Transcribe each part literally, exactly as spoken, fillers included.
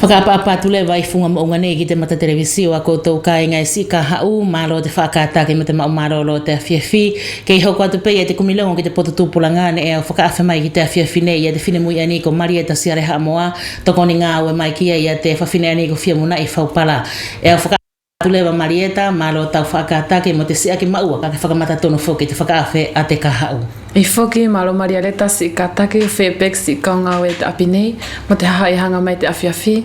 Fakaʻapaʻapa atu leva ʻi fuga moʻuga nei ki te mata televisio ʻa koutou kaiga ʻe siʻi kahaʻu, malo te faʻa kataki mo te maʻu malolo ʻo te afiafi. Kei hoko atu pe ia te kumi logo ki te potu tupulaga neʻe au fakaafe mai ki te afiafi nei ia te finemui ʻaeni ko Malieta Siale Haʻamoa, tokoni gaue mai ki ai ia te fafine ʻaeni ko Fiamunaʻi Faupala. ʻE au faka- atu leva Malieta, malo tau faʻa kataki mo te siʻaki maʻua kaʻe ke fakamata tonu foki te fakaafe ʻa te kahaʻu. ʻIo foki, malo Malieta siʻi kataki, ʻo feia pe ki siʻi kau gaue ʻi te ʻapi nei mo te hahaʻi haga mai te afiafi.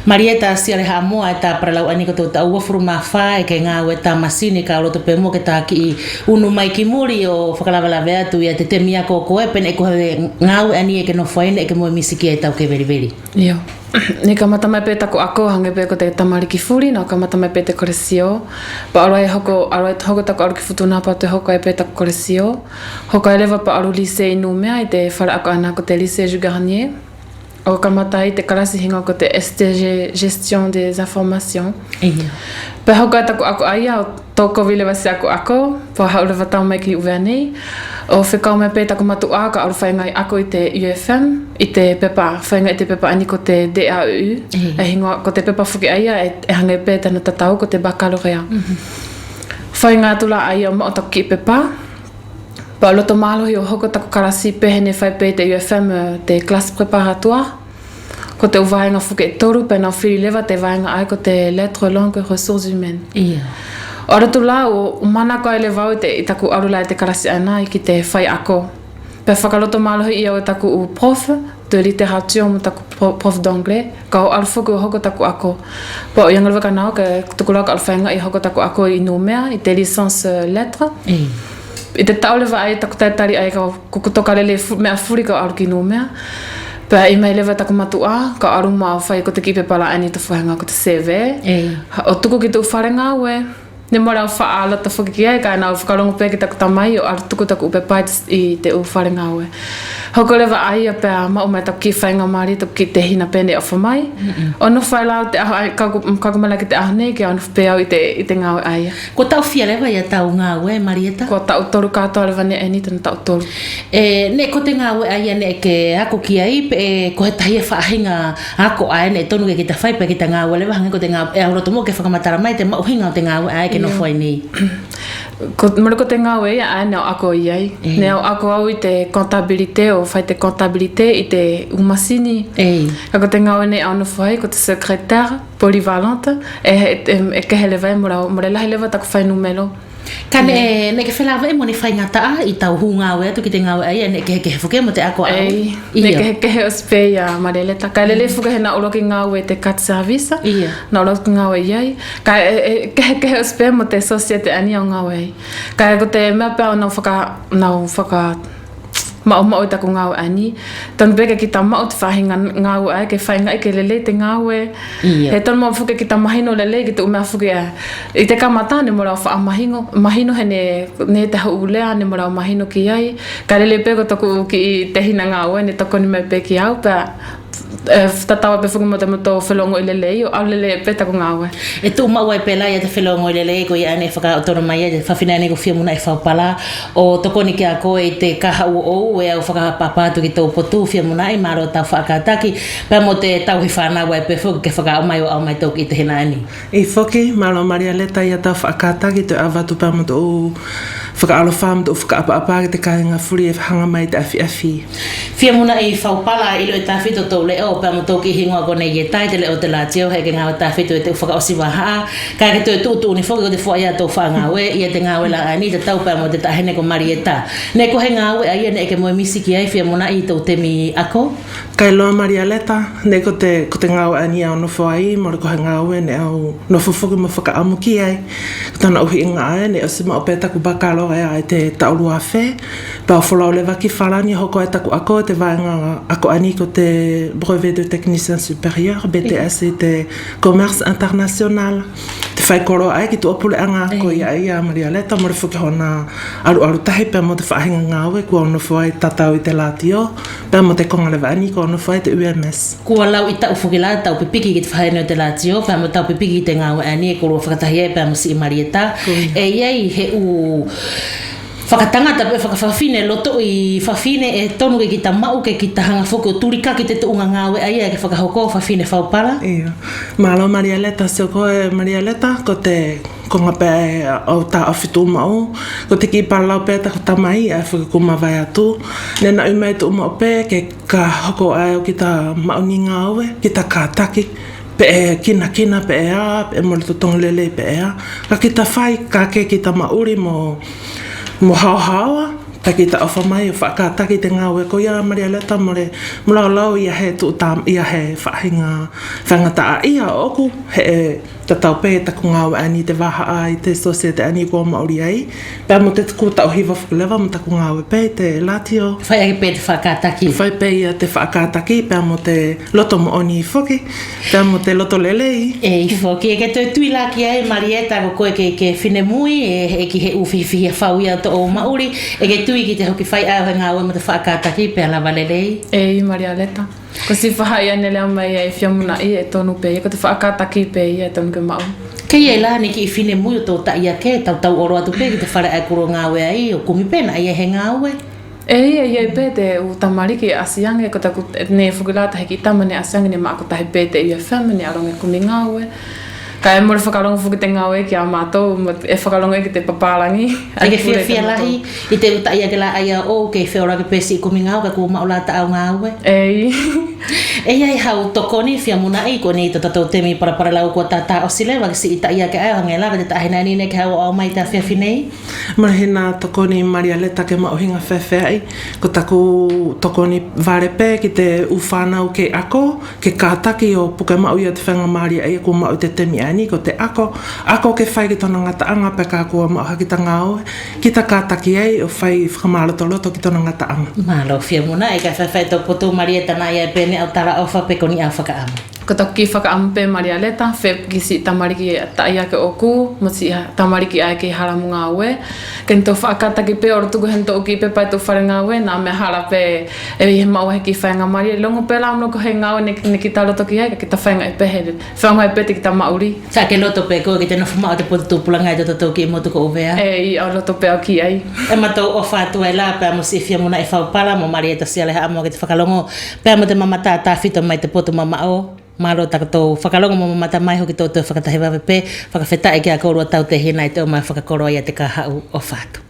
Malieta Siale Haʻamoa, ʻe ta palalau ʻaeni ko tou taʻu uafulu ma fa ʻe ke gaue ta masini, kaʻe au loto pe muʻa ke ta kiʻi unu mai ki muli ʻo fakalavelave atu ia te temi ako ko koe pe neʻe ko he gaue ʻaeni ʻe ke nofo ai neʻe ke moemisi ki ai tau ke veliveli. ʻIo. Neʻe kamata mai pe taku ako hage pe ko te tamaliki fuli, neʻe au kamata mai pe te kolesio. Pea ʻalu ai hoko, ʻalu ai hoko taku ʻalu ki Futuna pea toe hoko ai pe taku kolesio. Hoko ai leva pea ʻalu lise ʻi Numea ʻi te fale ako ʻaena ko te Lycée Jules Garnier. ʻO kamata ai te kalasi higoa ko te S T G, Gestion des informations. ʻIo. Pea hoko ai taku ako ʻaia ʻo tokovi leva siʻaku ako, pea haʻu leva tau mai ki ʻUvea nei. ʻO fekau mai pe taku matuʻa ke ʻalu faigaʻi ako ʻi te U F M, ʻi te pepa, faigaʻi te pepa ʻaeni ko te D A E U. ʻIo. ʻE higoa ko te pepa foki ʻaia ʻe, ʻe hage pe tana tatau ko te baccalauréat. Mhm. Faiga atu la ʻaia ʻo maʻu taku kiʻi pepa. Pea au loto malohi ʻo hoko taku kalasi pe he neʻe fai pe ʻi te U F M, eh, te classe préparatoire. Ko te ʻu vaega foki ʻe tolu, pea neʻe au fili leva te vaega ʻae ko te lettres, langues, ressources humaines. ʻIo. ʻO alu atu la ʻo, ʻo manako ai leva au ʻi te, ʻi taku alu la ʻi te kalasi ʻaena ki te faiako. Pea fakaloto malohi ia au e taku ʻu prof de littérature mo taku pro-, prof d'anglais, kaʻe au alu foki ʻo hoko taku ako. Pea ʻui age leva kia naua ke tuku la au ke alu faigaʻi hoko taku ako ʻi Numea, ʻi te licence, eh, lettres. ʻIo. ʻI te taʻu leva ʻaia taku talitali ʻaia kaʻe au kuku toka lelei fu-, meʻa fuli kaʻe au alu ki Numea. Pea ʻui mai leva taku matuʻa, kaʻe au alu mo fai ko te kiʻi pepa la ʻaeni ʻi te faʻahiga ko te C V. ʻIo. ʻO tuku ki te ʻu fale gaue. Neʻe mole au faʻa loto foki ki ai, kaʻe neʻe au fakalogo pe ki taku tamai ʻo alu tuku taku ʻu pepa ʻi te ʻu fale gaue. Hoko leva ʻaia pea maʻu mai taku kiʻi faiga mali, taku kiʻi tehina pe neʻe ʻofa mai. Mm-mm. ʻO nofo ai la au te ʻaho ʻaia, kaku, kaku mai la ki te ʻaho nei ke au nofo pe au ʻi te, ʻi te gaue ʻaia. Ko taʻu fia leva ia tau gaue, Malieta? Ko taʻu tolu katoa leva neʻe ʻaeni, tana taʻu tolu. ʻE, neʻe ko te gaue ʻaia neʻe ke ako ki ai, peʻe ko he tahi ia faʻahiga ako ʻae neʻe tonu ke kita fai peʻe kita gaue leva hage ko te gaue, ʻe au loto muʻa ke fakamatala mai te maʻuhiga ʻo te gaue ʻae ke nofo ai nei. Ko, mole ko te gaue ia ʻae neʻe au ako ai. ʻE. Neʻe au ako au ʻi te comptabilité, ʻo fai te comptabilité ʻi te ʻu masini. ʻE. Kaʻe ko te gaue neʻe au nofo ai ko te secrétaire polyvalente, ʻe, ʻe, ʻe kehe leva, ʻe mole, mole lahi leva taku fai numelo. Kaʻe neʻe, neʻe ke felāveʻi mo ni faigataʻa ʻi tau hu gaue atu ki te gaue ʻaia, neʻe kehekehe foki mo te ako ʻae. ʻEi, neʻe kehekehe ʻosi pe ia Malieta. Kaʻe lelei foki he neʻe au ʻuluaki gaue ʻi te carte service. Ia. Neʻe au ʻuluaki gaue ai. Kaʻe, ʻe, ʻe kehekehe ʻosi pe mo te société ʻaeni ʻe au gaue ai. Kaʻe ko te meʻa pe ʻae neʻe au faka, neʻe au faka maʻumaʻu ʻi taku gaue ʻaeni. Tonu pe ke kita maʻu te faʻahiga gaue ʻae ke faigaʻi ke lelei te gaue. Ia. He tonu maʻu foki ke kita mahino lelei ki te ʻu meʻa foki ʻae. ʻI te kamata neʻe mole au faʻa mahino, mahino he neʻe, neʻe te ʻu lea neʻe mole au mahino ki ai. Kaʻe lelei pe ko toku kiʻi tehina gaue neʻe tokoni mai pe kia au pea ʻE, tatau pe foki mo te motou felogoi lelei, ʻo alu lelei pe taku gaue. ʻE tuʻumaʻu ai pe la ia te felogoi lelei, koia ʻae neʻe fakaʻotonu mai ia te fafine ʻaeni ko Fiamunaʻi Faupala, ʻo tokoni kia koe ʻi te kahaʻu ʻoʻou, ʻe au fakaʻapaʻapa atu ki tou potu Fiamunaʻi, malo tau faʻa kataki, pea mo te tauhi fanau ai pe foki ke fakaʻaumai ʻo ʻaumai tou kiʻi tehina ʻaeni. ʻIo foki, malo Malieta ia tau faʻa kataki, toe ʻavatu pea mo tou fakaʻalofa mo tou fakaʻapaʻapa ki te kaiga fuli ʻe haga mai ʻi te afiafi. Fiamunaʻi Faupala, ʻe ʻilo e tafito tou leʻo pea mo tou kiʻi higoa ko Neieta ʻi te leʻo ʻo te latio, heʻe ke gaue tafito ʻi te ʻu fakaʻosi vahaʻa, kaʻe ke toe tuʻutuʻuni foki ko te foʻi ʻa tou faʻa gaue ia te gaue la ʻaeni tatau pea mo te taʻahine ko Malieta. Neʻe ko he gaue ʻaia neʻe ke moemisi ki ai Fiamunaʻi ʻi tou temi ako? Kailoa Malieta, neʻe ko te, ko te gaue ʻaeni ʻe au nofo ai, mole ko he gaue neʻe au nofo foki mo fakaʻamu ki ai. Ko tana ʻuhiga ʻae neʻe ʻosi maʻu pe taku baccalauréat ʻi te taʻu lua afe, pea au folau leva ki Falani ʻo hoko ai taku ako ʻi te vaega ako ʻaeni ko te brevet de technicien supérieur, B T S, ʻi te commerce international. Te faikoloa ʻae ki tuʻa puleʻaga. Koia ia Malieta, mole foki hona alualu tahi pea mo te faʻahiga gaue kua au nofo ai tatau ʻi te latio, pea mo te koga leva ʻaeni kua au nofo ai ʻi te U M S. Kua lau ʻi taʻu foki la tau pipiki ki te faʻahiga ʻo te latio pea mo tau pipiki ki te gaue ʻaeni ʻe kolua fakatahi ai pea mo siʻi Malieta. ʻE ʻi ai he ʻu fakatagata pe fakafafine, lotoʻi fafine ʻe tonu ke kita maʻu, ke kita haga foki ʻo tulikaki te tuʻuga gaue ʻaia ʻe ke fakahoko, fafine Faupala. Io. Malo Marialeta, sio koe Marialeta, ko te koga pe ʻe au taʻofi tuʻumaʻu, ko te kiʻi palalau pe taku tamai ʻae foki kua mavae atu, neʻe ina ui mai tuʻumaʻu pe ke ka hoko ʻae ʻo kita maʻu ni gaue, kita kataki, pe ʻe kinakina pe ʻe ʻa, pe ʻe mole totogi lelei pe ʻe ʻa. Ka kita fai, ka ke kita maʻuli mo, mo haohaoa, ta kita ʻofa mai ʻo fakakataki te gaue koia Marialeta, mole, mo laulau ia he tuʻu ta, ia he faʻahiga faigataʻaʻia ʻoku, he ʻe tatau pe taku gaue ʻaeni te vahaʻa ʻi te sosiete ʻaeni kua maʻuli ai. Pea mo te kua tauhiva foki leva mo taku gaue pe ʻi te latio. Fai ake pe te fakakataki. Fai pe ia te fakakataki, pea mo te loto moʻoni foki, pea mo te loto lelei. ʻEi foki, ʻe ke toe tui la ki ai Marieta, ko koe ke, ke finemui, ʻe, ʻe ki he ʻu fihifihi fau ia ʻo toʻo maʻuli, ʻe ke tui ki te hoki fai ʻae ʻo he gaue mo te fakakataki pea lava lelei. ʻEi Marialeta. Ko siʻi faʻahi ʻae neʻe lea mai ai Fiamunaʻi ʻe tonu pe ia, ko te fakakataki pe ia ʻe tonu ke maʻu. Kei ai la ni kiʻi finemui ʻo to taʻiake, tautau olo atu pe ki te fale ʻae kua gaue ai, ʻo kumi pe na ia he gaue. ʻEi, ʻe ʻi ai pe te ʻu tamaliki ʻe ʻasi age, ko taku neʻe foki la tahi kiʻi tama neʻe ʻasi age neʻe maʻa kotahi pe te ia family neʻe ʻalu age kumi gaue. Kaʻe mole fakalogo foki te gaue kia matou, mo, ʻe fakalogo ia ki te papalagi. ʻE ke fiafia lahi ʻi te ʻu taʻiake la ʻaia ʻo kei feola ake pe siʻi kumi gaue kaʻe kua maʻu la taʻau gaue. ʻEi. ʻE ʻi ai hau tokoni Fiamunaʻi, ko ʻeni totatou temi palalau kua tataʻosi leva ki siʻi taʻiake ʻae ʻo hage la ko te taʻahine ʻaeni neʻe ke haʻu ʻo aʻu mai ʻi te afiafi nei. Mole hina tokoni Marialeta ke maʻuhiga fefeaʻi, ko taku tokoni vale pe ki te ʻu fanau ke ako, ke kataki ʻo puke maʻu ia te faigamalie ʻaia kua maʻu ʻi te temi ʻaeni, ko te ako, ako ke fai ki tona gataʻaga pea ka kua maʻu hake kita gaue, kita kataki ai ʻo fai fakamalotoloto ki tona gataʻaga. Malo Fiamunaʻi, kaʻe faifai tou potu Marieta, na ia pe ni au talaʻofa pe ko ni au fakaʻamu. Ko taku kiʻi fakaʻamu pe Marialeta, fepaki siʻi tamaliki taʻiake ʻoku, mo siʻi tamaliki ʻae kei hala mo gaue. Ke natou fakakataki pe olo tuku he natou kiʻi pepa ʻi tou fale gaue, na meʻa hala pe ʻe ʻi ai he maʻu he kiʻi faigamalie, logo pe la muʻa ko he gaue neʻe, neʻe kita loto ki ai, kaʻe kita faigaʻi pe he, faigaʻi pe te kita maʻuli. Sa ke loto pe koe ki te nofo maʻu ʻo te potu tupulaga ʻi totatou kiʻi motu ko ʻUvea. ʻEi, au loto pe au ki ai. ʻE matou ʻofa atu ai la pea mo siʻi Fiamunaʻi Faupala mo Marieta Siale Haʻamoa ki te fakalogo, pea mo te mamata tafito mai te potu mamaʻo. Malo takotou fakalogo mo mamata mai, hoki tou toe fakatahi vave pe. Fakafetaʻi kia koulua tautehina ʻi te ʻomai fakakoloa ia te kahaʻu, ʻofa atu.